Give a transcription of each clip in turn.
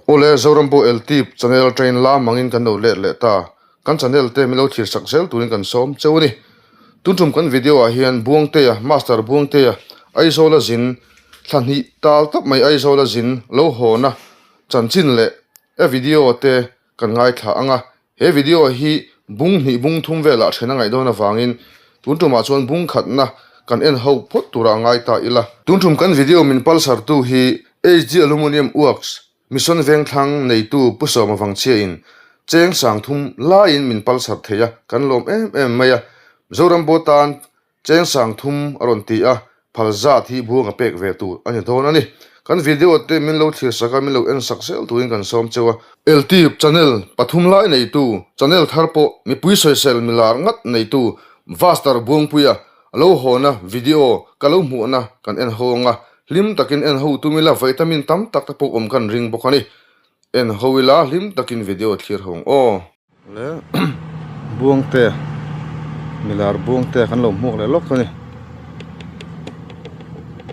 Awle Zoram pawh Eltip channel train la mangin kan lo let leh ta. Kan channel te min lo thlir sak zel turin kan sawm cheu a ni. Tun tum kan video ah hian Buangtea, Master Buangtea, Aizawl a zin, thla hnih tal tawp mai Aizawl a zin lo hawna chanchin leh e video te kan ngaithla ang a. He video hi bung hnih bung thum velah then a ngaih dawn avangin tun tumah chuan bung khatna kan en ho phawt turah a ngai ta ila. Tun tum kan video min palsar tu hi HD Aluminium Works Mission Vengthlang neitu Pu Sawma Vangchhia-in cheng sang thum laiin min palsar thei a, kan lawm em em mai a. Mizoram pawh tan Cheng sang thum a rawn ti a, phal zat hi buang a pek ve tur a ni dawn a ni. Kan video te min lo thlir sak a, min lo en sak zel turin kan sawm cheu a. Eltip channel pathum lai neitu, channel thar pawh mipui sawisel milar ngat neitu Vaster Buangpuia a lo hawna video ka lo hmuhna kan en ho anga, hlim takin en ho tum ila vitamin tam tak te pawh awm kan ring bawk a ni. En ho ila hlim takin video thlir ho ang aw. Le Buangte milar Buangte kan lo hmuak leh lawk a ni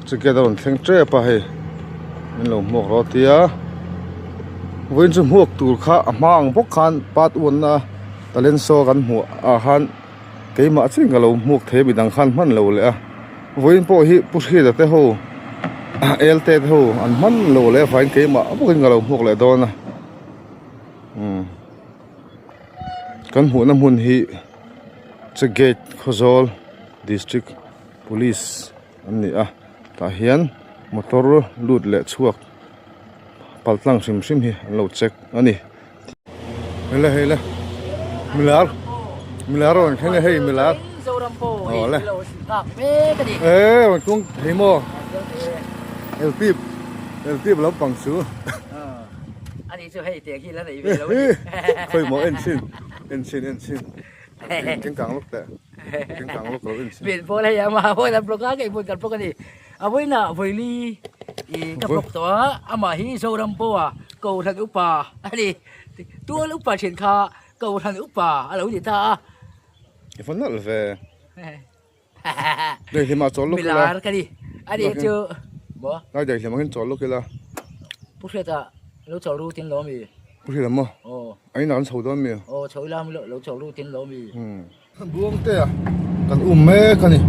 ticket a rawn thleng tep a hei min lo hmuak rawh tia vawiin chu hmuak tur kha a hma ang bawk khan part one a talent show kan hmuh ah khan keimah chiah ka lo hmuak thei a midang khan hman lo leh a vawiin pawh hi pu hriata te ho el te te ho an hman lo leh avangin keimah bawkin ka lo hmuak leh dawn a. Umm kan hmuhna hmun hi che gate Khawzawl district police an ni a tah hian motor lut leh chhuak pal tlang hrim hrim hi an lo check a ni. Hei le hei le milar milar a rawn thleng a hei milar aw le e rawn tlung thei maw eltip eltip lampang chu. Ani chu hei tiang hi la nei ve lo a ni. Khawi maw en chhin en chhin en chhin keng kang lawk teh keng kang lawk lo en chhin. Min pawl hei ama hawi lam blog a kei hmun kan blog a ni. A vawiin ah vawili i ka blog tawh a amah hi Zoram pawha Kohhran upa a ni. Tual upa thin kha Kohhran upa a lo ni ta a. I va nalh ve. Daihlim ah chawl lawk ila. Milar ka ni. Ani chu maw? Lai daihlim angin chawl lawk ila. Pu Hriata lo chawl ru tin lo mi? Pu Hriata maw? Aw. A inah kan chho dawn mi? Aw chho ila lo chawl ru tin lo mi? Buangtea kan um mek a ni.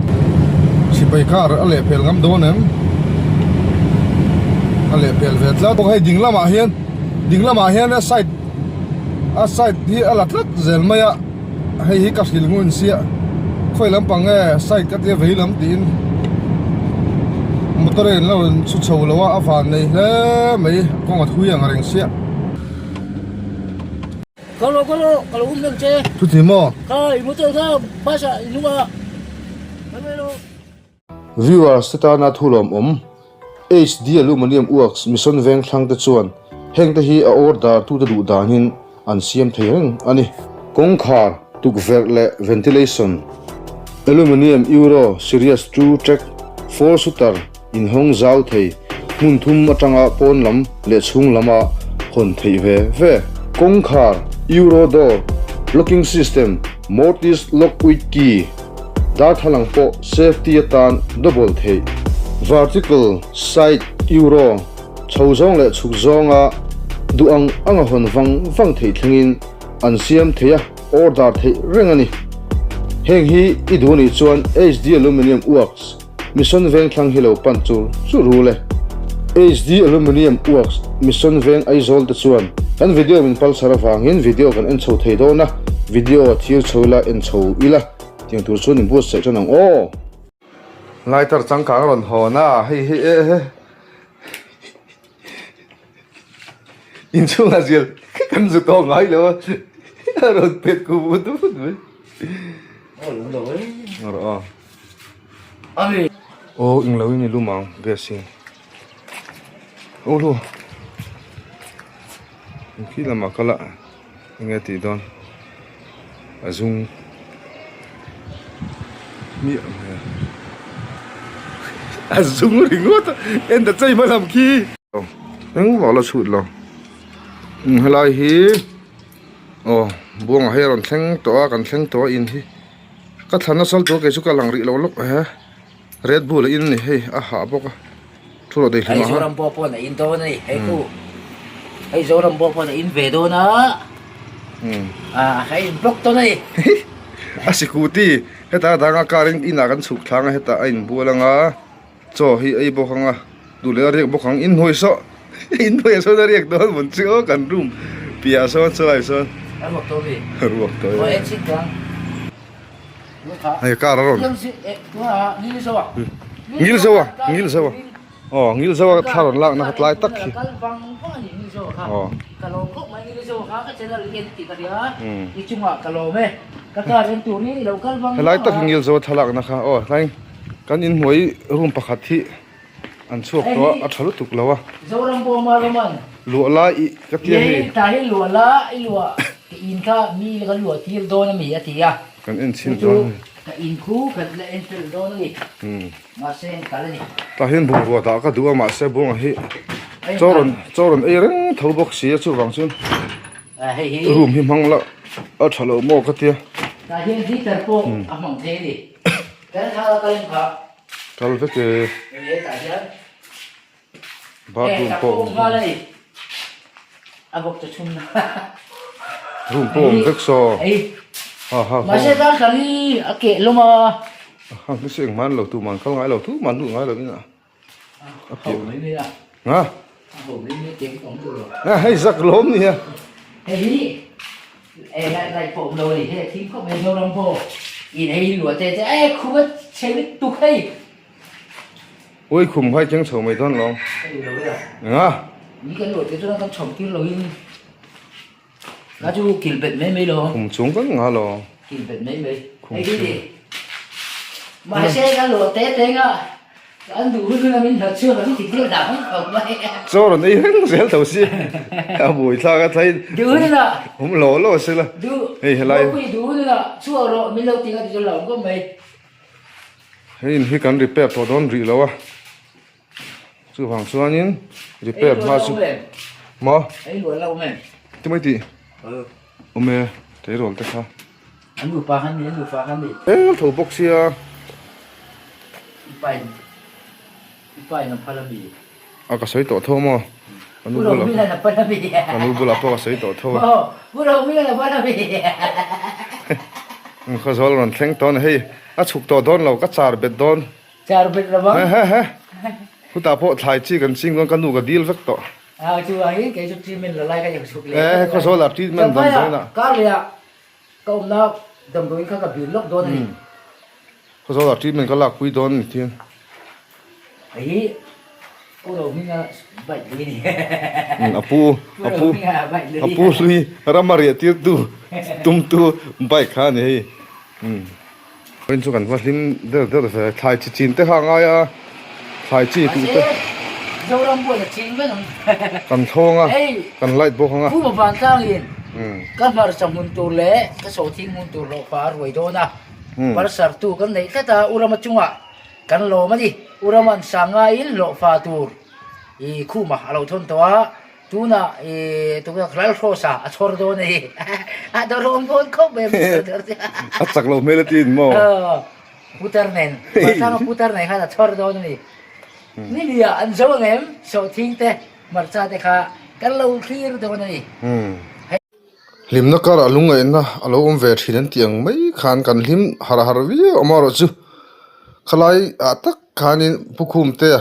Sipai car a lehpel ngam dawn em? A lehpel ve tlat bawk hei ding lamah hian ding lamah hian a side a side hi a la tlat zel mai a. Hei hi ka hrilh ngun sia khawi lampang nge side ka tia vei lam tiin motor in lo rawn chhu chho lo a a van nei hle mai kawng a thui ang reng sia. Ka lo ka lo ka lo um reng che. Chuti maw? Khai motor kha bus ah i nung a ka lo lo. Viewers te tana thu lawmawm HD Aluminium Works Mission Vengthlang te chuan heng te hi a order tute duh danin an siam thei reng a ni. Kawngkhar, tukverh leh ventilation, Aluminium Euro Series 2 Track 4 Shooter inhawng zau thei hmun thum atanga pawn lam leh chhung lama hawn theih ve ve. Kawngkhar, Euro Door, Locking System, Mortise Lock with Key, Darthlalang pawh safety atan double theih. Vertical side euro chho zawng leh chhuk zawnga duh ang anga hawn vang vang theih thlengin an siam thei a, order theih reng a ni. Heng hi i duh anih chuan HD Aluminium Works Mission Vengthlang hi lo pan chur chur rul e. HD Aluminium Works Mission Veng Aizawl te chuan kan video min palsar avangin video kan en chho thei dawn a, video a thir chho ila en chho ila tiang tur chuan in buatsaih tan ang aw. Lighter changkang a rawn hawn a, hei hei e he inchhungah zial kan zu tawh ngai lo a, a rawn pet ku vut vut mai. Rawh a. Aw eng lo in i lum ang gas hi aw hlawh khi lamah kal a eng nge tih dawn a zum miah mai a a zum ringawt a en ta chei hma lam khi engvah la chhut lo helai hi aw buangah hei a rawn thleng tawh a kan thleng tawh a in hi. Ka thlan nasal tur kei chu ka lang rih lo lawk he Red Bull a in a ni hei a hah bawk a thu rawh daihlim ah Mizoram pawh pawn a in dawn a ni hei khu. Hei Zoram pawh pawh a in ve dawn a. A ka in block dawn a ni. A sikuti heta danga car in inah kan chhuk thlang a hetah a inbual anga chaw hi ei bawk anga duh leh a riak bawk ang inhnuai saw inhnuaiah sawn a riak dawn mawn chu aw kan room piahah sawn chulaiah sawn A ruak tawh mi? A ruak tawh e. Hei car a rawn ngil zo a ngil zo a. Aw ngil zo a thla rawn lakna kha tlai tak hi. Aw. Helai tak hi ngil zo a thla lakna kha aw tlai kan inhnuai room pakhat hi an chhuak tawh a a tha lutuk lo a. Luah lai i ka tia hei. Kan en chhin dawn a ni. Tah hian bungrua dah ka duh a mahse bunga hi chaw rawn chaw rawn ei reng tho bawk si a chuvang chuan room hi hmang la a tha lo maw ka tia. Kal vek e. Bathroom pawh awm room pawh awm vek saw ha ha ha hmasa engmah an lo tu man kal ngai lo tu man duh ngai lo in a a piah ha a hei zak lawm nia. Ui khum khai cheng chho mai dawn lo. Enga? Khum chung kan nga lo. Khum chung. Chaw rawn ei reng zel tho si. A buai thlak a thlai awm lo lo se la. Hei helai. Hei in hi kan repair tawh dawn rih lo a chuvang chuanin repair hma chu maw ti mai tih awm e tleirawl te kha eng tho bawk sia. A ka sawi tawh tho maw? Ka nu bulah ka nu bulah pawh ka sawi tawh tho a. Khawzawl rawn thleng tawh a ni hei a chhuk tawh dawn lo ka char bet dawn. Char bet lo vang. He he he hutah pawh thlai chi kan ching dawn ka nu ka dil vek tawh. A chuvangin kei chu treatment la lai ka inchhuk leh. He he Khawzawlah treatment damdawiinah. Kar leh ah Ka awmna damdawiin kha ka bil lawk dawn a ni. Khawzawl ah treatment ka lak pui dawn a ni thian. Hei hi Pu Rohminga bike lui a ni. A pu a pu a pu hlui ram a riah tir tu tum tu bike kha a ni hei. Vawiin chu kan va hlim der der ve thlai chi chin te kha a ngai a thlai chi tih te. Zoram buai a ching vek ang. Kan thlawng a kan light bawk ang a. Pu Vantangin ka hmarcha hmun tur leh ka sawhthing hmun tur hlawhfa a ruai dawn a. Palsar tu kan neih tlat a Urama chungah kan lawm a ni. Urama'n Sangaiin hlawhfa tur i khuma a lo thawn tawh a. Tunah i tunah Lalhrawsa a chhawr dawn a ni. A dawrhawm dawn khawp mai a dawr chu. A chak lo hmel a ti in maw? Aw, putar nen, Hmarchanga putar nen khan a chhawr dawn a ni. Ni nia an zo ang em? Sawhthing te, hmarcha te kha kan lo thlir dawn a ni. Hlimna karah lungngaihna a lo awm ve thin an tih ang mai khan kan hlim har har viau amaherawh chu khalai ah tak khanin Pu Khumtea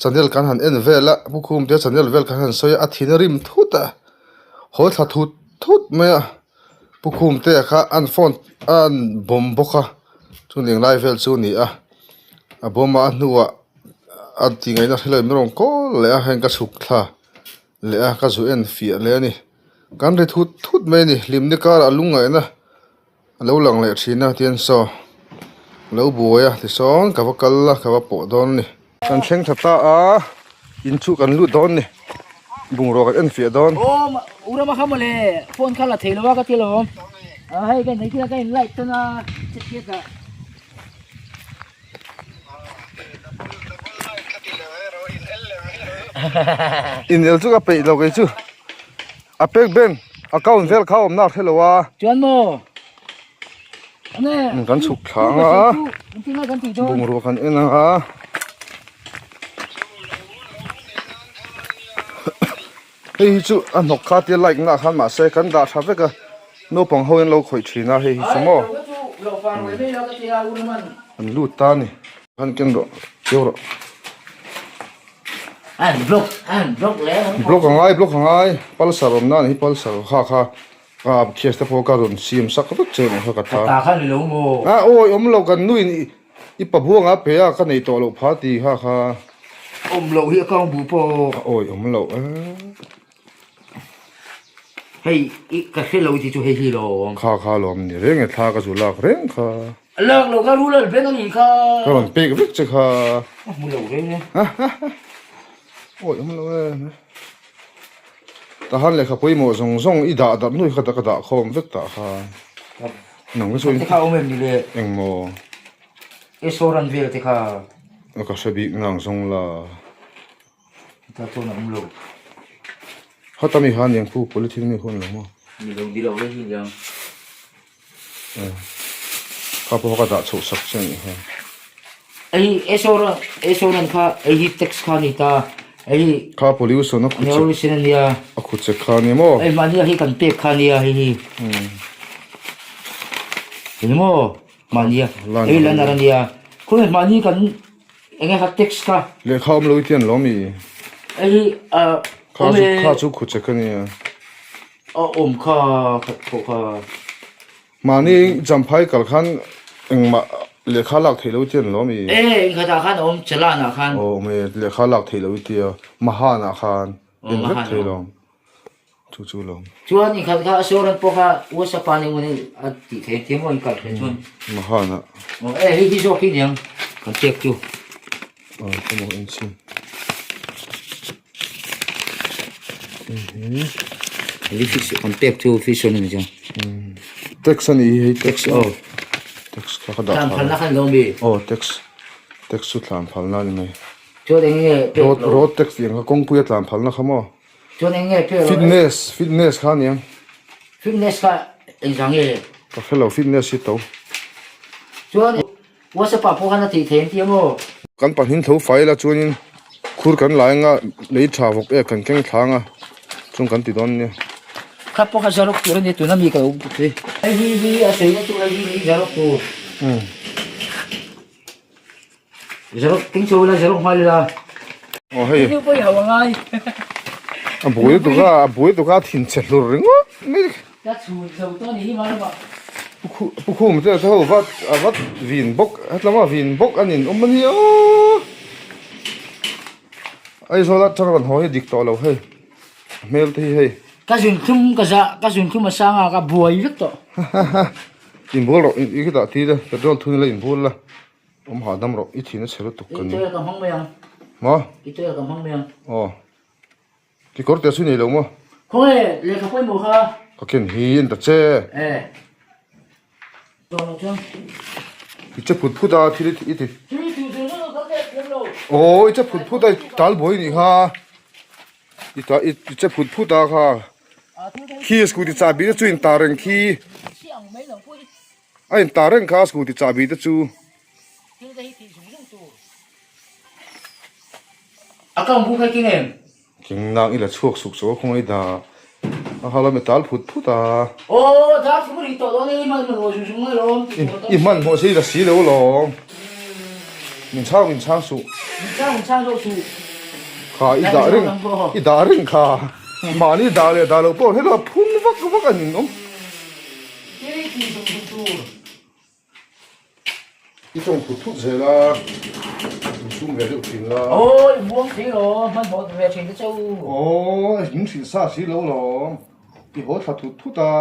Channel kan han en vel a, Pu Khumtea channel vel kan han sawi a, a thin a rim thut a, haw thla thut thut mai a, Pu Khumtea kha an phone a an bawm bawk a, chutiang lai vel chu a ni a, a bawm a a hnuah a tih ngaihna hre lo in rawn kawl leh a, heng ka chhuk thla leh a, ka zu en fiah leh a ni, kan ri thut thut mai a ni, hlimna karah lungngaihna. A lo lang leh thin a tian saw a lo buai a tisawn ka va kal a ka va pawh dawn a ni. Kan thleng tha ta a in chu kan lut dawn a ni bungrua kan en fiah dawn. Aw u rama kha mawle phone kha la thei lo a ka ti lo a hei ka nei ka in light tawn a che chiat a. In el chu ka peih lo kei chu. A pek bank account vel kha awmna a hre lo a. Chuan maw? Kan chhuk thla ang a. Bungrua kan en ang a. Hei hi chu a hnawk kha tia like na ah khan mahse kan dah tha vek a naupang ho in lo khawih thin a hei hi chu maw an lut ta a ni. Han ken rawh keu rawh. Block a ngai block a ngai pulsar awm nan hi pulsar kha kha ka thias te pawh ka rawn siam sak vek che ang kha ka ta. A awi awm lo kan nuin I pa buanga pe a ka nei tawh loh pha ti kha kha. Awm loh hi a kang bu pawh. A awi awm loh e. Hei i ka hre lo ti chu hei hi lo awm. Kha kha lo awm ni reng e thla ka zu lak reng kha. Lak lo ka rural bank a nih kha. Ka rawn pek vek che kha. A hmu lo reng e. Awi awm lo e. Tahan lehkha pawimawh zawng zawng i dah darh nuai kha ka dah khawm vek tah kha. Nang chu Te kha awm em ni le? Engmaw? Restaurant vel te kha. Ka hre bik nang zawng la. Ta chuan a awm lo. Hata mi khan eng pu polythene mi hun lo maw? Ni lo, ni lo e hi niang. Kha pawh ka dah chhoh sak che a nih kha. Ei restaurant restaurant kha ei hi tax kha a ni ta. Ei Kha pollution a khu che pollution a nia. A khu che kha a ni maw? Ei mahni hi kan pek kha a nia hei hi. Eng maw? Mahni a ei lan a nia. Khawnge mahni kan eng nge kha tax kha. Lehkha awm lo i tian lo mi? Ei a Kha chu kha chu khu che ka nia. A awm kha khat pawh kha. Mahni Champhai kal khan engmah lehkha lak theih lo i tia lo ami? E, inkhatah khan a awm, Chalanah khan. Aw awm e, lehkha lak theih lo i tia, Mahanah khan en vek thei lo. Chu chu lo. Chuan inkhat kha a Soran pawh kha WhatsApp ah eng emaw a tih theih ang emaw inkal theih chuan. Mahanah. Aw e, hei hi zawk hi niang kan pek chu. Aw, ka maw en chhin. Hei fish kan pek chu fish a ni chuan. Tax a ni hi hei tax aw. Tax kha ka dah Thlan phalna khan lo mi. Aw tax tax chu thlan phalna a ni mai. Chuan eng nge pek lo. Road tax tih ang kha kawngpui a tlan phalna kha maw. Chuan eng nge pek lo. Fitness fitness kha a ni ang. Fitness kha engzah nge? Ka hre lo fitness hi to. Chuan WhatsApp ah pawh khan a tih theih an ti a maw? Kan pahnih tho fai la chuanin khur kan la eng a, lei tha vawk ek kan keng thlang a, chung kan ti dawn nia. Kha pawh kha zaruk tur a ni tuna mi ka lo pui. Hei hi hi a sawi na chu hei hi hi zaruk tur. Zaruk keng chho ila zaruk hma ila. Aw hei. Hei pawh i hauh a ngai. A buai tuk a, a buai tuk a thin chhe hlur ringawt mai. Ka chhun zo tawh a ni hi mah lamah. Pu Khum te ho vat a vat vin bawk hetlama vin bawk a nin awm a nia Aizawl atang rawn haw hi dik tawh lo hei a hmel te hi hei. Ka zun thlum ka zah ka zun thlum a sang a ka buai vek tawh. Inbual rawh i khitah ti la petrol thun ila inbual la awm hahdam rawh i thin a chhe lutuk ka ni. I toilet ka hmang mai ang. Maw? I toilet ka hmang mai ang. Aw. Kekawr te chu nei lo maw? Khawnge lehkha pawimawh kha? Ka ken hi an ta che. E. Chuan lo chuan. I che phut phut a thil i ti. Thil i ti zung zung ka ken thiam lo. Aw i che phut phut a i tal buai nih kha. I ta i che phut phut a kha. Khi scooty chahbi te chu in tar reng khi. A in tar reng kha scooty chahbi te chu. Thil te hi tih zung zung tur. A kang bu kha i keng em? Keng nang i la chhuak suk suk a khawngaih dah. A ha lam i tal phut phut a. Aw, dar thum ri tawh dawn e, i hman hmanhmawh zung zung mai lawm tih tur a tam. I hmanhmawh si la si lo lawm. Min chhang min chhang suh. Min chhang min chhang zawk suh. Kha i dah reng, i dah reng kha. Mahni dah leh dah loh pawh hela phun vak vak a nin awm. Thil i tih zung zung tur. I tawng thut thut zel a, in sum ve deuh thin la. Aw, i muang thei lo, hmanhmawh ve thin te cheu. Aw, min hrilh sa si lo lawm, i haw thla thut thut a.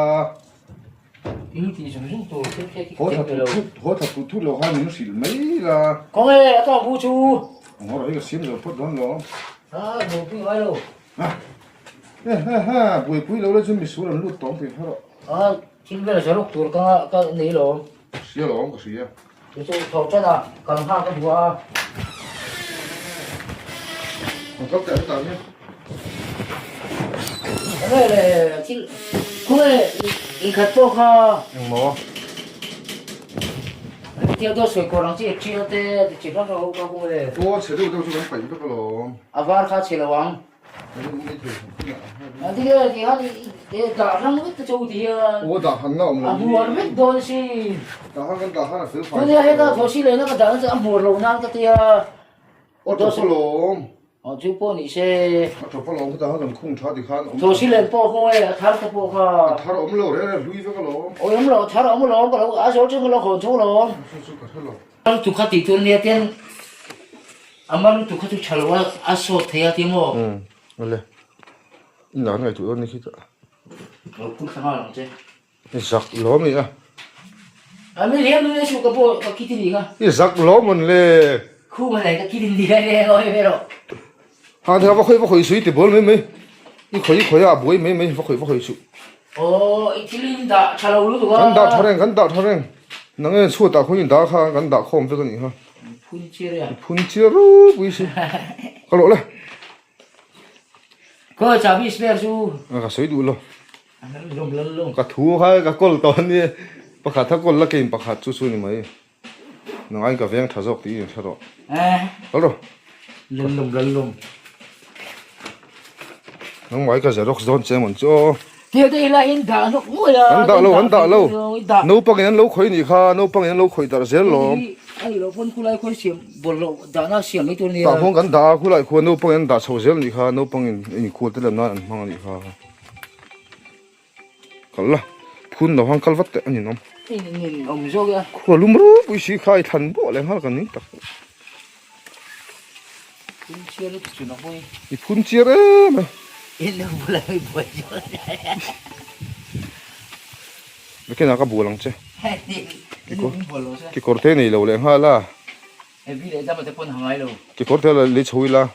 I tih zung zung tur thil te khi ka lo. Haw thla thut thut lo khan min hrilh mai la. Khawnge, a tawng bu chu. Ngaw rawh hi ka siam zo phawt dawn lo. A, buaipui ngai lo. Ha, ha ha, buaipui lo la chu misual an lut tawng thei kha rawh. A, Thil vel zaruk tur ka ka nei lo. Ka hria lo, ka hria. Chu chu thawh tan a, kal nghak a duh a. Kan kal teh hetah hian. Enge le thil khawnge inkhat pawh kha. Engmaw? Hetiang dawt sawi kawr ang chi ṭhial te ti chi hrang hrang ho kha khawnge. Aw chhe deuh deuh chu kan paih vek alawm. A var kha chhe lo ang. A ti nge ti khan i dah hrang vek te chu ti hian. Aw dah hran na awm lo. A hmuar vek dawn sin. Dah hran kan dah hran a fel fai. Chunia heta thosi lehna ka dah na chu a hmuar lo nan ka tia. Aw tawp alawm. Aw chu pawh ni se. A tawp alawm khutah khan kan khung tha ti khan awm. Thosi len pawh khaw nge a thar te pawh kha. A thar awm lo reng reng hlui vek alawm. Aw awm lo a thar awm alawm ka lo a zawl chu ka lo hawn tho alawm. Chu chu ka hre lo. Lutuk kha tih tur ania ten a mar lutuk kha chu tha lo a a sawt thei a ti maw? Umm awle in lar ngaihtuah dawn ni khi ta. Lo phun thla nghal ang che. I zak lawm i a. A mi liam nui a chu ka pawh ka kit i ni kha. I zak lawm mawn le. Khu ma nei ka kit i ni a nia ngawi ve rawh. Ha thei va khawi va khawi sui ti bawl mai mai. I khawi i khawi a a buai mai mai va khawi va khawi suh. Aw i thil in dah tha lo lutuk a. Kan dah tha reng kan dah tha reng. Nang nge chhuatah khawi in dah kha kan dah khawm vek a nih kha. Phun chiar e a. I phun chiar ropui si. Ka lawh le. Khawi chahbi spare chu. Ka sawi duh lo. Lum lal lum. Ka thu kha ka kawl tawh a nia. Pakhat a kawl la kein pakhat chu chu ni mai. Nang aiin ka veng tha zawk tih i inhre rawh. Kal rawh. Lal lum lal lum. Nangmah hi ka xerox dawn che mawn chu aw. Tia te ila in dah hnawk nuai a. Kan dah lo kan dah lo. Naupangin an lo khawih nih kha naupangin an lo khawih darh zel lawm. Ani lo pawn khulai khawi siam bawlhhlawh dahna siam mai tur nia. Tah khuan kan dah a khulai khuan naupangin an dah chho zel nih kha naupangin inkhul te lem nan an hmang a nih kha. Kal la phun lo hang kal vat teh a ninawm. Ninawm zawk e a. Khua lum ropui si kha i thlan bawh leh nghal kan ning tak. Phun chiar lutuk chu nang pawh. I phun chiar em e. I lo bula i buai zawk. Biakin ah ka bual ang che. Kekawr te nei lo leh nghal a. Heavy leh dama te pawn ha ngai lo. Kekawr te la lei chho ila.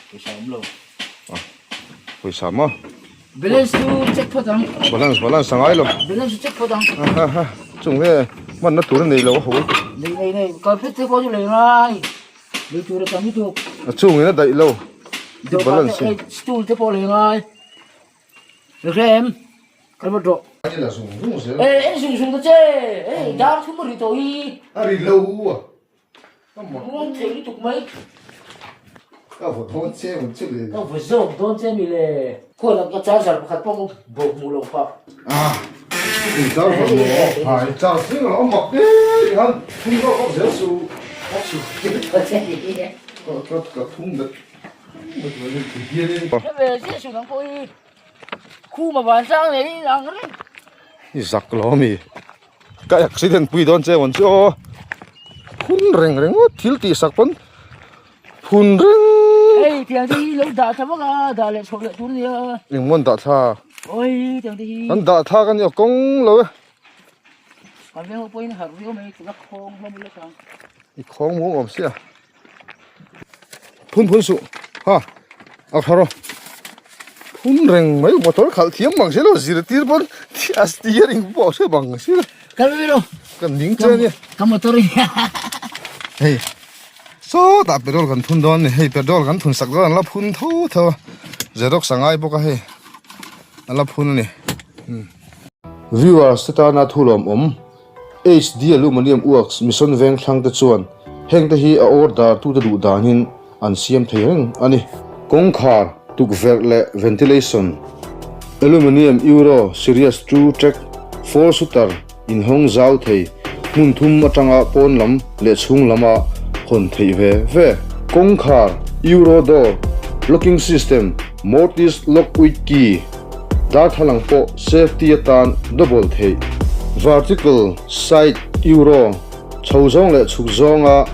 Pawisa awm lo. Pawisa maw? Balance chu check phawt ang. Balance balance a ngai lo. Balance chu check phawt ang. Ha ha chung nge hmanna tur a nei lo a ho. Nei nei nei carpet te pawh chu lei ngai. Lei tur a tam lutuk. A chung in a daih lo. Balance. Stool te pawh lei ngai. Rem. Kan va ṭawh. A ni la zung zung zel. Eh en zung zung ta che. Eh dar thum a ri tawh hi. A ri lo a. Ka mawt. Muang thei lutuk mai. Ka vaw dawn che maw che le. Ka vaw zawk dawn che mi le. Khawi lam ka charger pakhat pawh ka bawk hmuh loh phah. Ah in charger maw? Ha in charge reng lo a mak e tikhan thum zawk zawk zel suh. Ka chhuk ta che ni. Ka ka thum bet bet mai ti hian in. Hre ve chiah suh nang pawh hi. Khuma van sang leh in ang reng. I zak lo ami. Ka accident pui dawn che mawn chu aw. Phun reng reng ngawt thil tih sak pawn phun reng. Hei tiang te hi lo dah tha vak a dah leh chhoh leh tur ania. Engmaw an dah thla. Oi tiang te hi. An dah thla ka nia kawng lo e. Kan veng ho pawhin harh viau mai tuna khawng hlawm ila tang. I khawng muang awm sia. Phun phun suh ha a tha rawh phun reng mai motor khalh thiam bang si lo zirtir pawn a steering pawh a hre bang si lo kal mai lo ka ning che ania ka motor in hei sawtah petrol kan phun dawn a ni hei petrol kan phun sak dawn an la phun tho tho a xerox a ngai bawk a hei a la phun a ni viewers te tana thu lawmawm. HD Aluminium Works Mission Vengthlang te chuan hengte hi a order tute duh danin an siam thei reng a ni. Kawngkhar, tukverh leh ventilation, Aluminium Euro Series 2 Track 4 Shooter inhawng zau thei hmun thum atanga pawn lam leh chhung lama hawn theih ve ve. Kawngkhar, Euro Door, Locking System, Mortise Lock with Key. Darthlalang pawh safety atan double theih. Vertical, side, euro, chho zawng leh chhuk zawnga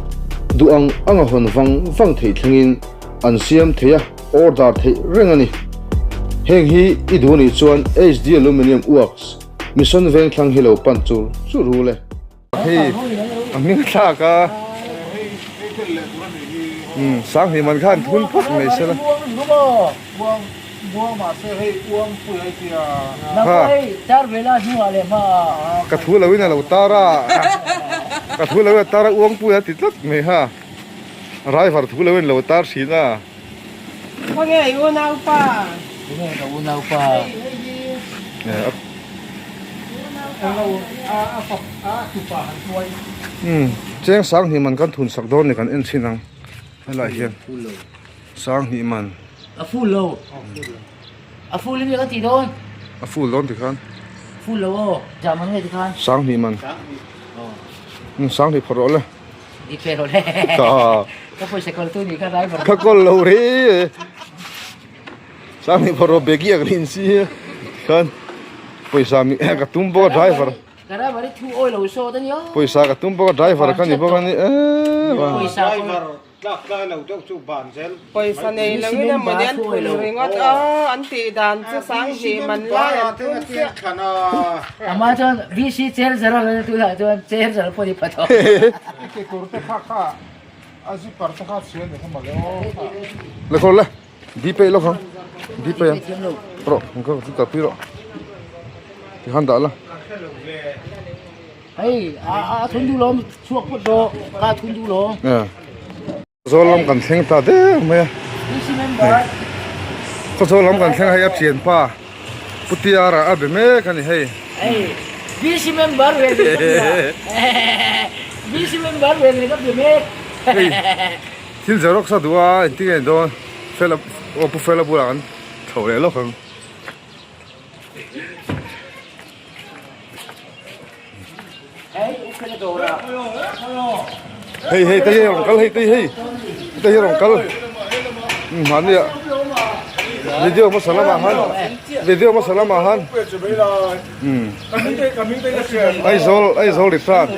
duh ang ang a hawn vang vang theih thlengin an siam thei a, order theih reng a ni. Heng hi i duh anih chuan HD Aluminium Works, Mission Vengthlang hi lo pan chur chur ru le. Hei a hming thlak a umm Sanghnih man khan thun phawt mai se la. Ka thu lo in a lo tar a ka thu lo in a tar a uangpui a ti tlat mai ha driver thu lo in lo tar thin a. Umm cheng sang hnih man kan thun sak dawn ni kan en chhin ang helai hian sang hnih man. A full lo. A full in ka ti dawn. A full dawn ti khan. Full lo aw. Zah man nge ti khan. Sanghnih man. Sanghnih phawrh rawh le. Di pe rawh le. Ka. Ka pawisa kawl tu ni kha driver. Ka kawl lo re. Sanghnih phawrh rawh beki ak rin si. Khan pawisa mi ka tum bawk a driver. Ka driver hi thu awi lo sawt a nia. Pawisa ka tum bawk a driver ka ni bawk a ni. Pawisa Driver. Tlak tlai lo deuh chu ban zel. Pawisa nei lo in a mawni an phun ringawt a, an tih dan chu Sanghi man lai an phun chiah. Amah chuan VC chair zara lo tunah chuan chair zara pawh ni pha tawh. I kekawr te kha kha a zipper te kha chhian ni kha mawle aw. Le khaw le di pei lo khang di pei ang rawh ka kalpui rawh tikhan dah la. Hei a thun duh lo chhuak phawt rawh ka thun duh lo. Zawl lam kan thleng ta der mai a. Khaw zawl lam kan thleng hei a thianpa Pu Tiara a be mek a ni hei. Hei VC member ve ni ka bia. VC member ve ni ka bia mek. Hei thil xerox a duh a engtin nge ni dawn Fela aw Pu Fela bulah kan chho leh lawk ang. Hei hei te hi rawn kal hei te hi te hi rawn kal mahni ah video hmasa lamah khan video hmasa lamah khan Aizawl Aizawl return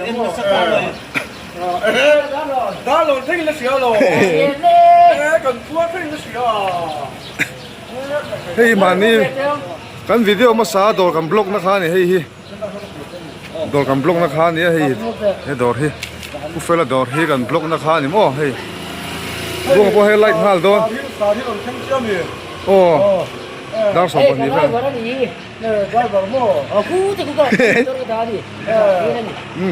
hei mahni Kan video hmasa dawr kan block na kha a ni hei hi dawr kan block na kha a ni a hei he dawr hi Pu Fela dawr hi kan block na kha a ni maw hei buanga pawh hei light nghal dawn aw dar 12 vel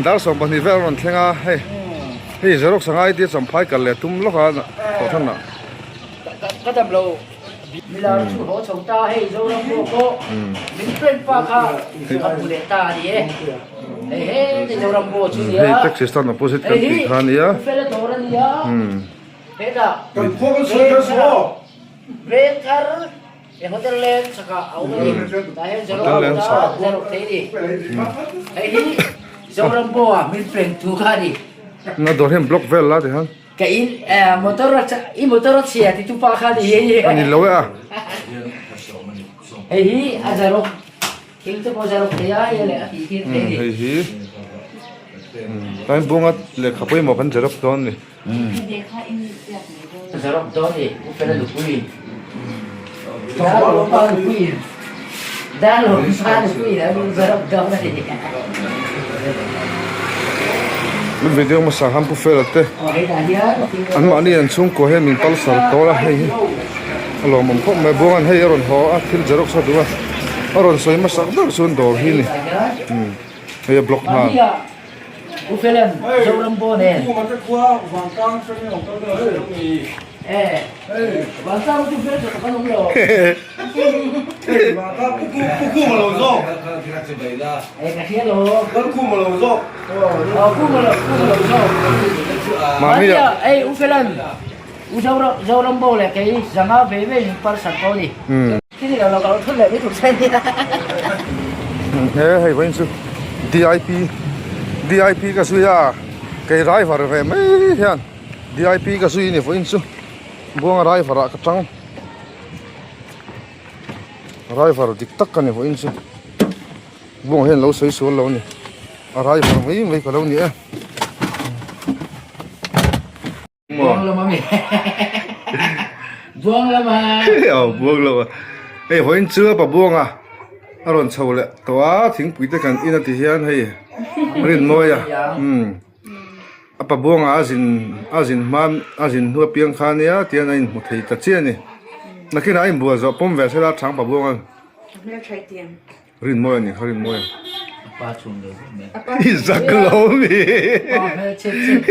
dar 12 vel a rawn thleng a hei hei xerox a ngai tia champhai kal leh tum lawk a thawh than ah. Ka dam lo. Milar chu haw chho ta hei Zoram pawh pawh min friend pa kha a hmu leh ta a ni e. Hei he te Zoram pawh chu nia. Hei taxi stand opposite kan tih kha nia. Hei hi Fela dawr a nia. Hetah Kan khua kan sawi kher suh aw. Veng thar he hotel leng chhakah a awm a ni. Tah hian Zoram ta Zoram thei a ni. Hei hi Zoram pawha min friend thu kha a ni. Na dawr hian block vel la ti khan. Ka in motor a i motor a chhia ti tu pa kha ni hei. A ni lo e a. Hei hi a zarok thil te pawh zarok thei a hei leh a tih tir thei ni. Hei hi tlai bunga lehkha pawimawh kan zarok dawn ni. Zarok dawn ni U Fela nupui. Darlawm pa nupui. Darlawm pa nupui a zarok dawn a ni. Kan video hmasa khan Pu Fela te an mahni an chhungkua hian min palsar tawl a hei hi a lawmawm khawp mai Buanga'n hei a rawn haw a thil xerox a duh a a rawn sawi hmasak ber chuan dawr hi a ni hei a block nghal. He hei vawiin chu DIP DIP ka zui a kei driver ve mai hian DIP ka zui a ni vawiin chu Buanga driver ah ka tang driver dik tak ka ni vawiin chu Buanga hian lo sawi sual lo a ni a driver mai mai ka lo ni e. Buang lama mi. Buang lama. Aw buang lama. Hei vawiin chu a pa buanga a rawn chho leh tawh a thingpui te kan in a ti hian hei Rinmawia umm a pa buanga a zin a zin hma a zin hnu apiang kha ania tihian a inhmu thei ta chiah a ni. Nakinah a inbual zawh pawm ve sela chang pa buanga. Rinmawi a ni kha Rinmawi. A pa chhung lo vek mai. I zak lo mi.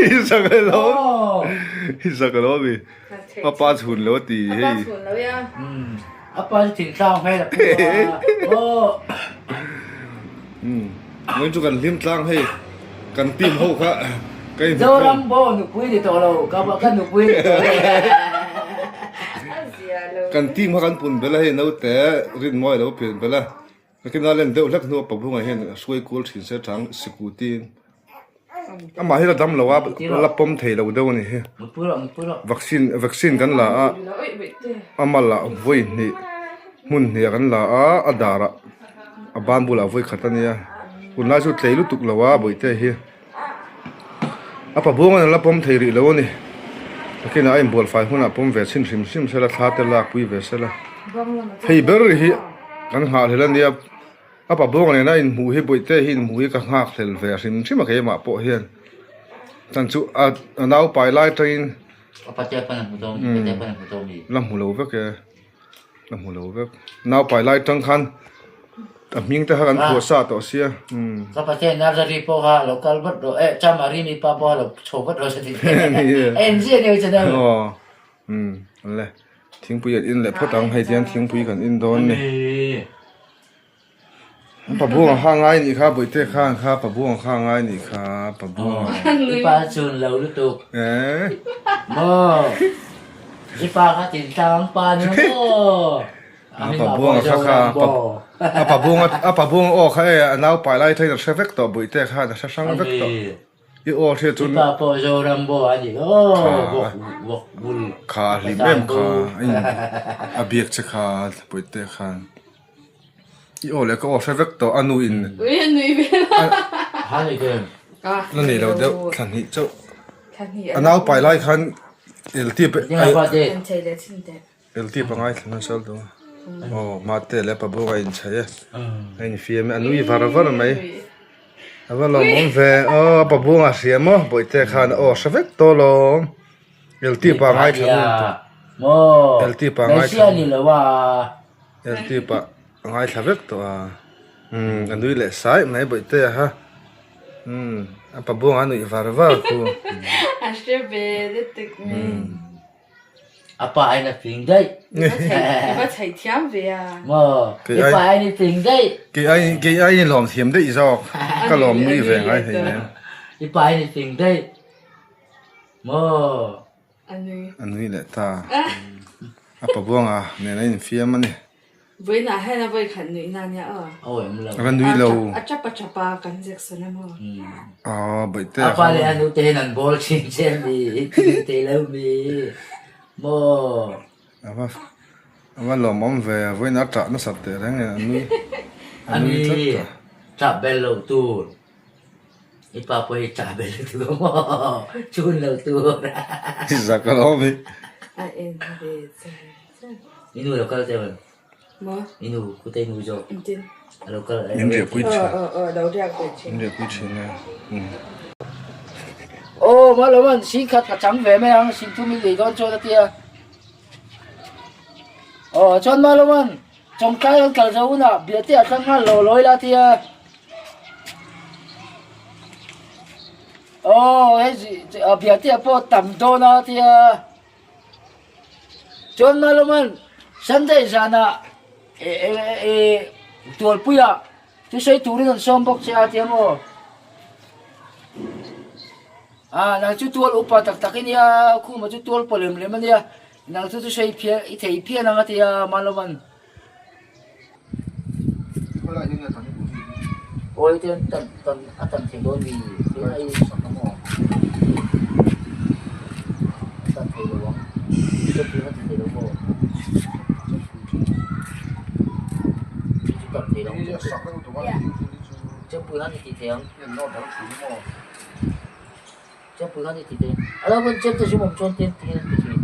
I zak lo. I zak lo mi. A pa chhun lo ti hei. A pa chhun lo ya. A pa chu thing tlang hmel a pu a. Aw. Moi chu kan hlim tlang hei. Kan team ho kha ka in. Zoram bo nupui ni tawh lo. Ka ka nupui ni tawh lo. A zia lo. Kan team kha kan pun belh a hei naute Rinmawi a lo pian belh a, nakin a len deuh hlek hnuah Pabunga hian a hruai kual thin se chang sikut in amah hi la dam lo a la pawm thei lo deuh a ni hi vaccine vaccine kan la a a mal ah vawi hnih hmun hnih ah kan la a a dar ah a ban bulah vawi khat a nia tunlai chu tlei lutuk lo a bawihte hi. A pabuang an la pawm thei rih lo a ni. Nakinah a inbual fai hunah pawm ve chhin hrim hrim sela thla te lak pui ve sela. Hei ber hi kan nghahhlel a nia. A pabuang nena inhmuh hi bawihte hi inhmuh hi ka nghakhlel ve hrim hrim a keimah pawh hian. Chan chu a naupai lai atangin la hmu lo vek e. La hmu lo vek. Naupai lai tang khan a hming te kha kan phuah sa tawh sia. Umm. Ka Pathian Nazari pawh kha lo kal vat rawh eh Chamari mi pa pawh kha lo chho vat rawh se ti a en ziah nia channel. Aw. Umm. Le thingpui kan in leh phawt ang hei tiang thingpui kan in dawn ni. Pabuang kha ngai nih kha bawihte khan kha pabuang kha ngai nih kha pabuang. I pa chun lo lutuk. Eh. Maw. I pa kha tin tlang pa ni maw. A pabuang kha kha a pabuang a pabuang aw kha e a nau pai lai thain a hre vek tawh bawihte khan a hre hrang vek tawh. I aw hriat chuan I pa pawh Zoram bo a ni aw vawk vawk bul kha a hlim em kha a biak che kha bawihte khan. I aw leh ka aw hre vek tawh a nu in Ui a nui vel a. Ha nui vel. La nei lo deuh thla hnih chauh. A nau pai lai khan LT LT pangai thla hmasa lo. Aw mate leh pabu a inchhaih e. A infiam e a nui var var mai. A va lawmawm ve aw pabu a hria maw bawihte khan a aw hre vek tawh lawm. LT pangai thla Maw LT pangai thla ni lo a. LT pa a ngaithla vek tawh a umm a nui leh sai mai bawihte a ha umm a pa buang a nuih var var khu A hre ve lutuk mai. A pa aiin a fing daih. I va chhaih thiam ve a. Maw i pa aiin i fing daih. Kei aiin kei aiin i lawm thiam daih zawk ka lawm nui ve ngai hleinem. I pa aiin i fing daih. Maw. A nui. A nui leh ta. A pabuanga nen a infiam a ni. Vawiinah hian a vawi khat nuih na nia aw. Aw em lo. A va nui lo. A tap a tap a kan Jackson a maw. Aw baihte. A pa leh a nute hian an bawl thin che a mi. Nui thei lo mi. Maw. A va a va lawmawm ve. Vawiinah a tah nasat teh reng nen a nui. A nui tlat ta. Tah bel lo tur. I pa pawh hi tah bel lutuk a maw? Chhun lo tur. I zak a lawm i. A en ve char char. I nu lo kal teh em? Maw? I nu, kute i nu zawk. Engtin? A lo kal. In riahpui thin. Aw aw aw, lo riak ve thin. In riahpui thin a. Aw, mah lo an sing khat ka chang ve mai ang, sing thum i lei dawn chuan a tia. Aw, chuan mah lo an Chawngtlai an kal zo hunah biate a tlang nghal lo lawi la tia. Aw hei biate ah pawh tam dawn a tia. Chuan Maluman Sunday zanah Tualpuiah thusawi turin an sawm bawk che a tia maw. Ah nang chu tual upa tak tak i nia khuma chu tual paw lem lem a nia. Nang chu chu sei phian i thei phian ang a ti a Maloman. Awi te tan tan a tan thei dawn mi tin a in sak a maw a tan thei lo ang chawpui a ti thei lo maw chu chu tan thei lo ang chawpui khan i ti thei ang. Chempui khan i ti teh. A lo pawn chemte zum awm chuan tin tiin an ti thin.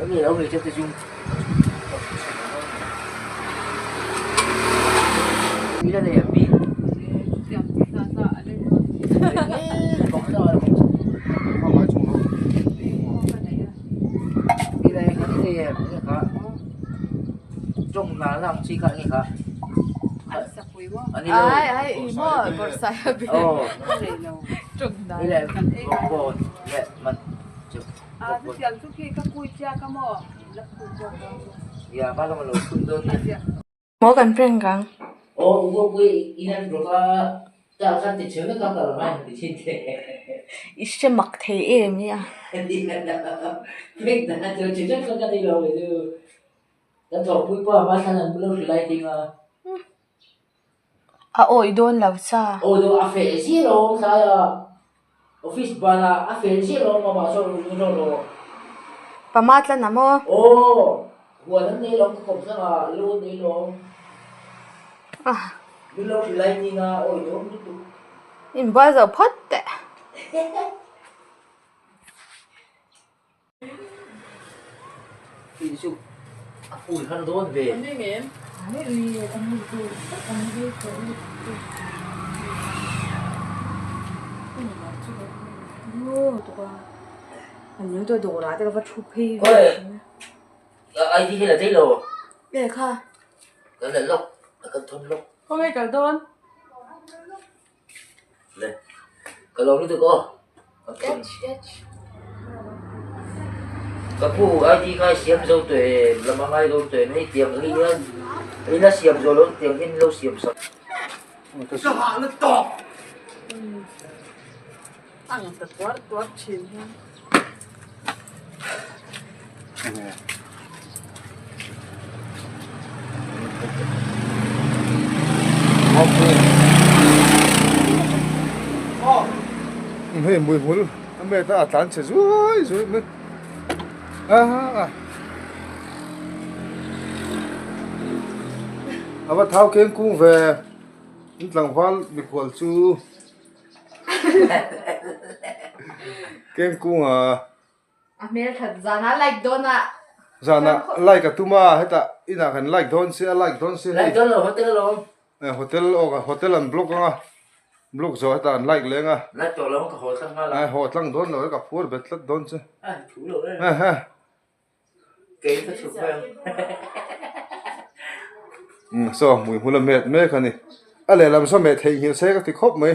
A ni lo ve chemte zum. Ui la nei ang mi. Chong na lang chi kha nge kha. Ai ai i maw bawrhsai a bi Maw kan prank ang. I hre mak thei em nia. Prank dan a chu chi hrang hrang ka nei lo ve chu. Kan thawhpui pawh a hma thlan an lo hrilh lai ting a. A awih dawn lo cha. Awi dawn a feh zir a awm tlai a. Office banah a fel zir a awm a mahse rawn lut rawh rawh. Pama tlan a maw? Aw, huan an nei lo ka kawm thlang a, lu an nei lo. Lu lo hrilh lai ting a awih dawn lutuk. Inbual zo phawt teh. Tih chu a pui har dawn ve. Khawi ID hi la daih lo. Kan la lawk kan thawn lawk. Khawnge kal dawn? Le ka lo lutuk aw ka pu ID kha siam zo tawh em lam a ngai dawn tawh em hei tiang hi hian i la siam zawh loh tiang hian lo siam sak ka hah na tawp ang ta tuar tuar thin hian Hei mui hmul a met a a tlan chhe zuai zuai mai a a va thau keng kung ve in tlangval mikhual chu keng kung a. A hmel that zana like dawn a. Zana like a tum a hetah inah kan like dawn sia like dawn sia hei. Like dawn lo hotel alawm. Eh hotel aw ka hotel an block anga block zawh hetah an like leng a. Like tawh lo ang ka haw tlang nghal a. Eh haw tlang dawn lo e ka phur bet tlat dawn che. A thu lo e. Eh eh. Kei ka chhuk mai ang. Umm saw hmui hmul a met mek a ni. A lehlam saw meh theihnghilh se ka ti khawp mai.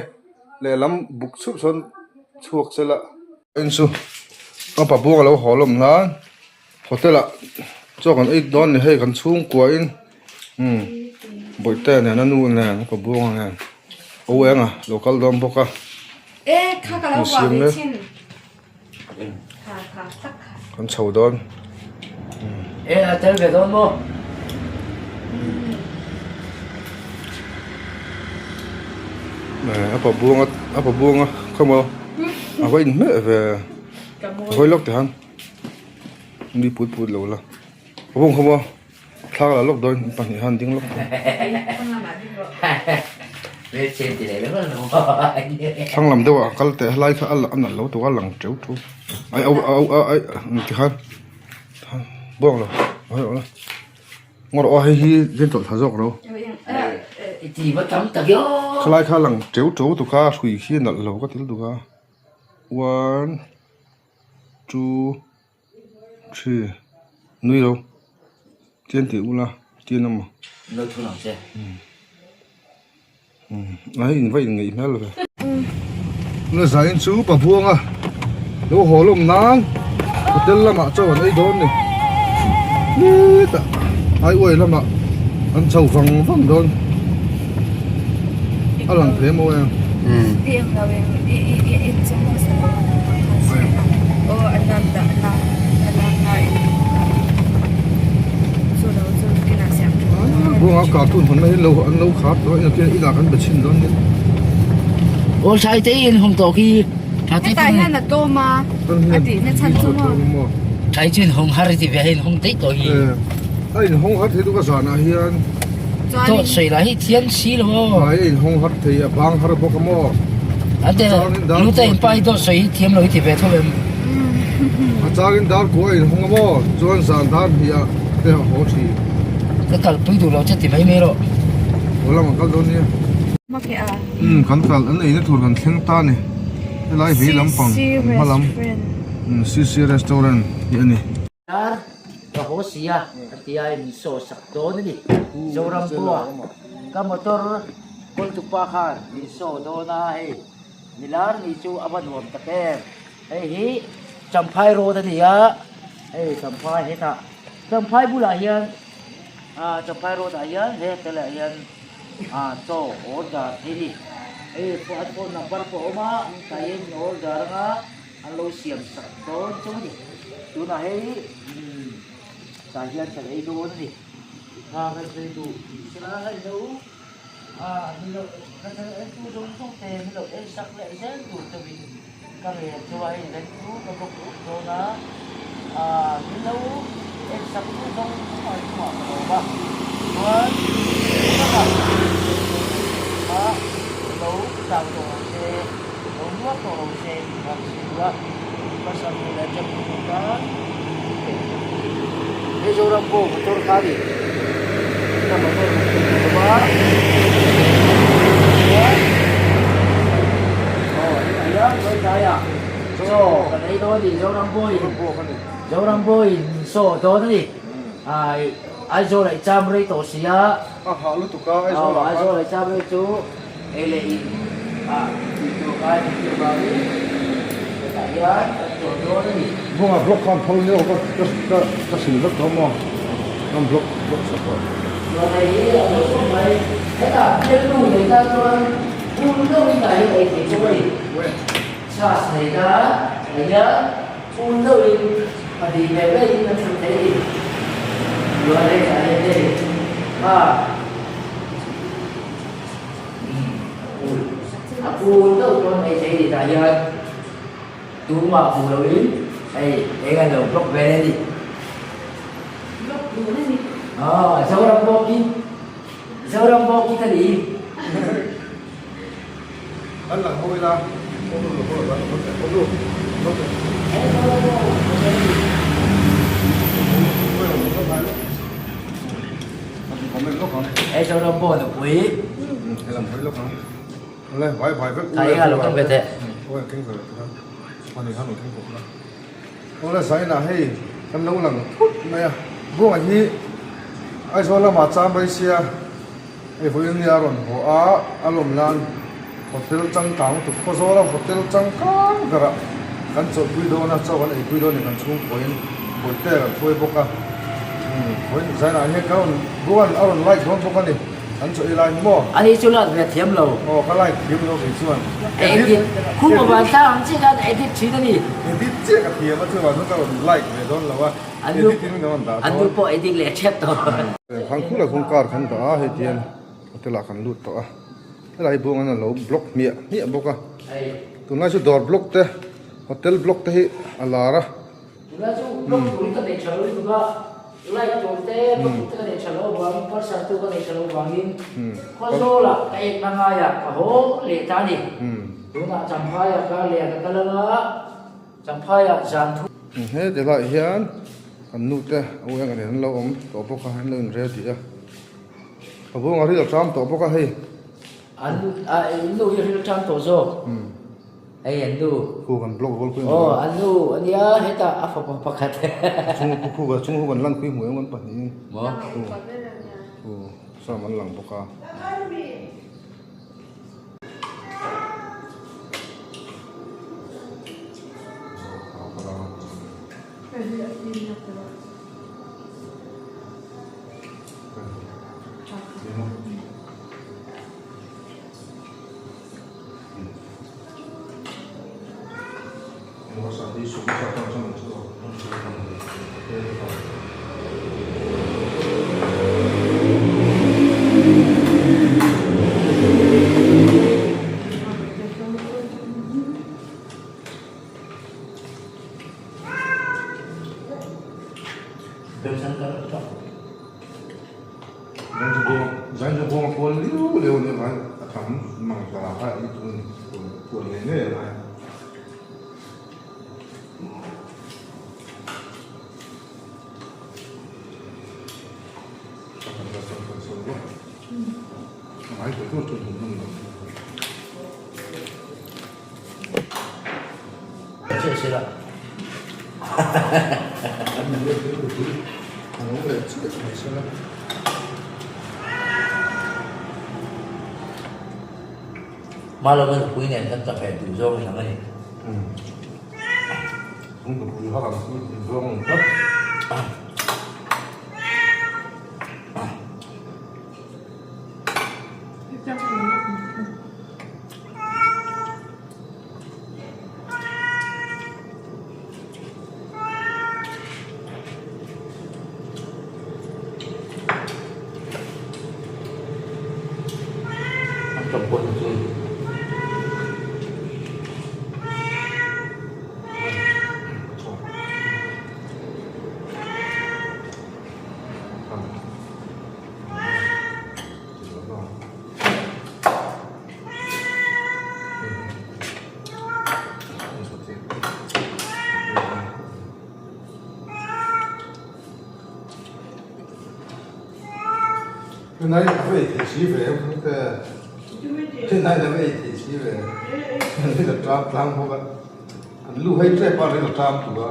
Lehlam buk chhup sawn chhuak se la. En chu a pa buang a lo haw lawm nan hotel ah chaw kan ei dawn ni hei kan chhungkua in umm bawihte nen a nu nen a pa buanga nen o eng a lo kal dawn bawk a insiam mek kan chho dawn. E a tel ve dawn maw? A pa buanga a pa buanga khaw maw a va inhmeh ve hawi lawk teh han mi put put lo la a bung khaw maw thla ka la lawk dawn pahnih han ding lawk thlang lam deuh ah a kal teh helai kha a nalh lo tuk a lang teuh teuh ai ai tikhan buang lo hawi rawh la. Ngawr aw hei hi zen tawlh thla zawk lo. Khalai kha lang teu teu tuk a hrui khi a nalh lo ka til tuk a one two three nui lo tian tih ula tian emaw a hei in va in ngeih hmel ve. Na zain chu pa buanga lo haw lawm nan hotel lamah chaw an ei dawn ni hetah highway lamah an chho vang vang dawn a lang thei maw em Buanga cartoon hawnna hi lo an lo khar tawh a engtin inah kan be chhin dawn nia. Aw sai te in hawng tawh khi tha te Hetah hian a tawm a a tihna chhan chu maw. Thai chu in hawng har ti ve a in hawng daih tawh hi. A in hawng har thei tuk a zanah hian. Dawt sawi lah hi thiam si lo aw. Hmai a in hawng har thei a bang har bawk a maw. An te Luta in pa hi dawt sawi hi thiam lo hi ti ve tho em. A changin dar kua a in hawng a maw chuan zan dar hnih ah te a haw thin. Ka kalpui duh lo che ti mai mai rawh. Haw lamah kal dawn nia. Umm kan kal an eina tur kan thleng ta a ni helai vei lampang hma lam CC restaurant hi a ni. Dar ka haw si a a ti a in saw sak dawn a ni Zoram pawha ka motor kawltupa khan min saw dawn a hei milar ni chu a va nuam tak em hei hi Champhai road a ni a hei Champhai hetah Champhai bulah hian ah Champhai road ah hian he hotel ah hian ah chaw order theih a ni. Hei an phone number pawh a awm a, tah hian in order anga an lo siam sak dawn chu a ni. Tunah hei umm tah hian kan ei dawn a ni. Kha kan sawi duh tih sela hei lo ah min lo ka channel en tu zawng zawng te min lo en sak leh zel tur chauhin ka ngen chu a hei reng chu ka block uk dawn a ah min lo en sak tu zawng zawng ah chungah ka lawm a chuan tunah kha lo chau tawh lo se lo nuar tawh lo se tih kha ka sawi duh a pasal leh chapul tan Mizoram pawh motor kha a ni. Ka motor kan tih tur awm a. Chuan aw tunah hian vawi tlaiah chaw kan ei dawn a ni Zoram pawhin Zoram pawhin min saw dawn a ni. Ai Aizawl ah i cham rei tawh si a. A hah lutuk a Aizawl ah khan. Aizawl ah i cham rei chu ei leh in ah tih tur ngai min tih avangin hetah hian kan chawl dawn a ni. Bunga block khan phal nia ka ka ka sil vek tawh maw kan block block sak tawh. Chuan hei hi a lo khawp mai hetah bialnu nei tan chuan phul deuhin tah hian ei thei bawk a ni. Chhas nei tan tah hian phul deuhin pahnih ve vekin a thut thei a ni. Chuan hei tah hian hei kha. A kul deuh dawn mai thei ni tah hian tumah hmuh loin hei eng an lo block vel a ni. Block dun a ni. Aw Zoram bawkin Zoram bawkin a ni. An lang ho ila Hei Zoram pawh nupui Thai eng ah lo keng ve teh. Awle Zaina hei kan lo lang thut mai a buangah hi Aizawl lamah cham rei sia. Hei vawiin nia a rawn haw a, a lawm nan hotel changkang lutuk Khawzawl a hotel changkang berah kan chawlhpui dawn a, chaw kan eipui dawn a ni kan chhungkawiin Bawihte kan hruai bawk a, umm vawiin zainah hian ka rawn ruan a rawn like dawn bawk a ni, kan chaw ei lai hi maw? Ani chu like ve thiam lo. Aw ka like thiam lo kei chuan. Edit khum a van thlak ang chiah khan edit thin a ni. Edit chiah ka thiam a chuvang chuan ka rawn like ve dawn lo a. Edit in ka rawn dah dawn. An nu pawh edit leh ṭhep tawh. Khan khulai khawn car kan dah a hei tihian hotel ah kan lut tawh a helai buang an alo block hmiah hmiah bawk a tunlai chu dawr block te hotel block te hi a lar a. Tunlai chu block tur hi ka nei tha lo lutuk a light tur te block tur te ka nei tha lo avangin parcel tu ka nei tha lo avangin Khawzawl ah ka ek na ngaiah ka haw leh ta a ni tunah Champhai ah ka leh ka kal anga Champhai ah zan thu. He ti laiah hian kan nu te a ui ang an lo awm tawh bawk a an lo in ready a ka buang a ril ṭam tawh bawk a hei. An a in nu hi ril ṭam tawh zawk hei an nu. Khu kan block rual pui aw an nu ania hetah a fapa pakhat. Chung khu khu chung khu kan lan pui hmuh em kan pahnihin. Maw. Khu sam an lang bawk a. Hma lama nupui nen kan chak heh duh zawng in ang a ni. Tunai a va ei thei si ve em ang te tunai a va ei thei si ve an ri la ṭam tlang bawk a an lu hei ṭep a an ri la ṭam tur a.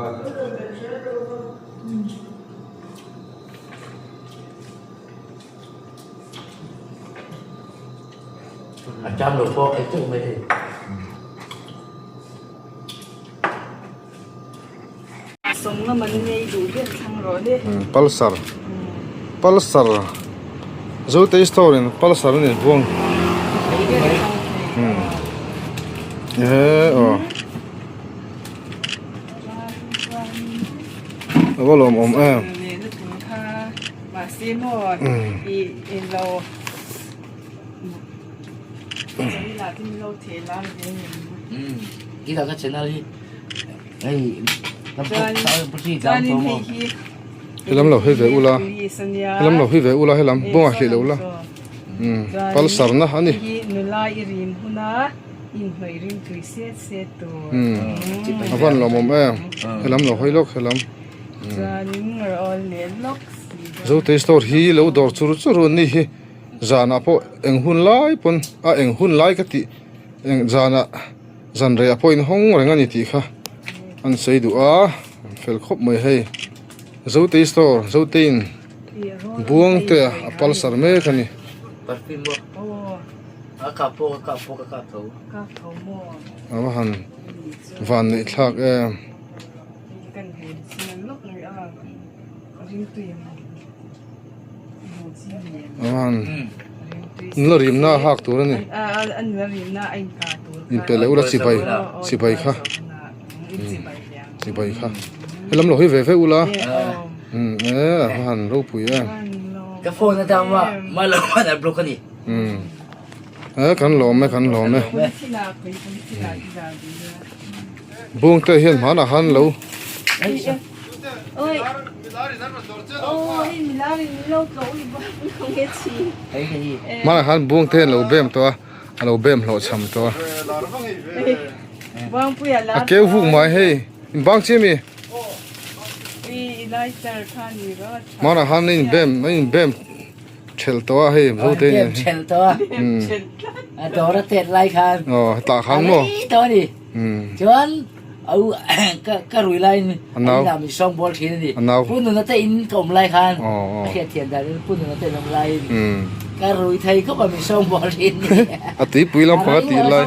A ṭam lo pawh ei teuh mai hei. Pulsar Pulsar Zotei store in Pulsar an inbuang ehe aw a va lawmawm em. Helam lo hei ve ula helam lo hei ve ula helam bawngah hlih lo ula umm pulsar na a ni umm a van lawmawm em helam lo hawi lawk helam Zotei store hi lo dawr chur chur a ni hi zanah pawh eng hun lai pawn a eng hun lai ka tih eng zanah. Zan rei a pawh in hawng reng a ni tih kha an sawi duh a fel khawp mai hei Zotei store Zotei in buang te a pulsar mek a ni. A va han van neih thlak em. A va han nula rimna a hak tur a ni inpe leh ula chibai chibai kha chibai kha helam lo hawi ve ve ula umm e a va han ropui em ka phone atang ma ma lo khan a block a ni umm e kan lawm e kan lawm e bawngte hian hmanah khan lo. Hmanah khan buang te an lo bem tawh a, a lo bem hlawh cham tawh a. A keu vuk mai hei, in bang chiah mi? Hmanah khan a in bem, a in bem thelh tawh a hei zo te nen. Thelh tawh a, a dawr a tet lai khan. Aw, hetah khan maw? A rei tawh a ni. Chuan. Au ka ka rui laiin an inah min sawng bawl thin a ni. Pu Nuna te in ka awm lai khan a hriat thian dan in Pu Nuna te in awm laiin ka rui thei khawp a min sawng bawl thin a ni. A tuipui lampang a tih lai.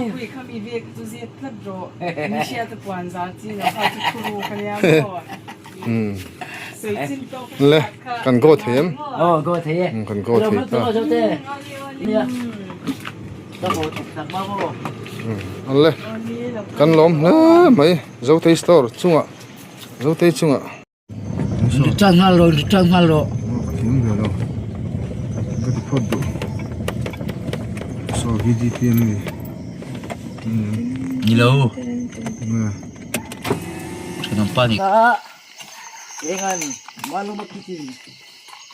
Le kan go thei em? Aw go thei e. Kan go thei ta. Le kan lawm hle mai Zotei store chungah Zotei chungah. Return nghal rawh return nghal rawh. Ka thiam ve lo ka ti phawt duh saw VDP an ni. Ni lo. Thenawm pa ni. Engan maluma kitchen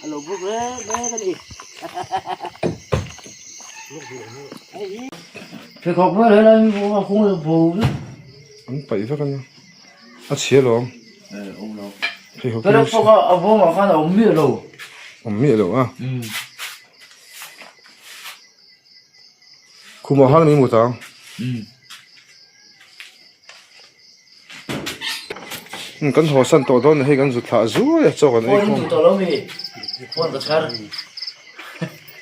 a lo buk reng reng a ni. Pheikhawk vel helai mi pawh a khung leh bo vek. An paih vek a nia. A chhia lo ang. Awm lo. Pheikhawk Pero pawh kha a vawngah khan a awm miah lo. Awm miah lo a. Khumah khan mi mut ang. Kan haw san tawh dawn hei kan zut thlah zuai a chaw kan ei khawm. Phone duh tawh lo mi phone ka chhar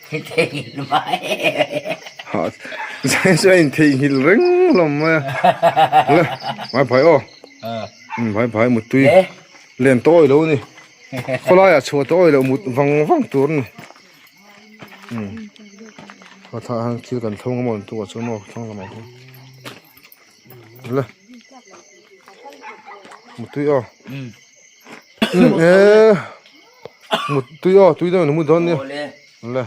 theihnghilh mai. Ha zai chu a in theihnghilh reng hlawm mai a le vai phai aw vai phai muttui len tawh awih lo a ni khawlaiah chhuah tawh awih loh mut vang vang tur a ni. Khaw thlah ah hian thil kan thlawng a maw tukah chuan maw thlawng lamah hian le mutui aw e mutui aw tui deuh in mu dawn nia le.